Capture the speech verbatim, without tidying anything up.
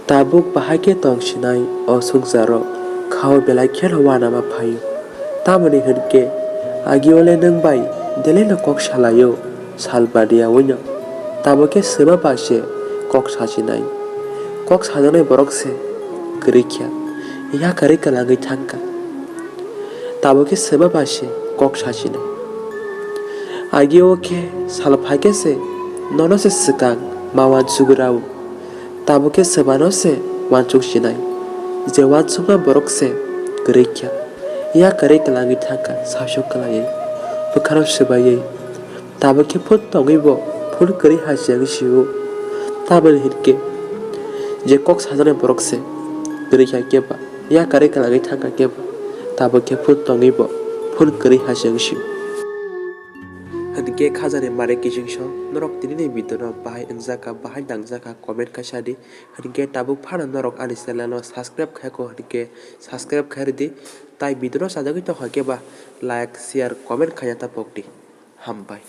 Tabuk bahai khe tong sinai o swngcharo, khao belai kheno uanama phaio. Tamoni hwn khe, agio le nwng bai delaino kok salaio, sal badiyaui no. Tabuk khe swma ba se kok sasinai. Kok sajaknai borok se kwrwi kha, yakarwi kwlangwi thang kha. Tabuk khe swma ba se kok sasinai. Agio khe sal phai khe se nono se swkang ma uansugwi rw-o. Tabuk khe swmano se uansuk sinai, je uansukma borok se kwrwi kha, yakarwi kwlangwi thang kha, sasok kwlaiwi, bwkhano swbaiwi. Tabuk khe phut tongwi bo phun kwrwi hai se wng si-o. Tamoni hwn khe, je kok sajaknai borok se kwrwi kha khe ba, yakarwi kwlangwi thang kha khe ba, tabuk khe phut tongwi bo phun kwrwi hai se wng si-o. Hwn khe khajani mare kiching song norok tini ni video no bahai wngjak kha, bahai nangjak kha, comment kha sa di. Hwn khe tabuk phano norok ani channel no subscribe khai kho, hwn khe subscribe khai rw di. Tai video no sajagwi tong kha khe ba like, share, comment khaina ta pok di. Hambai.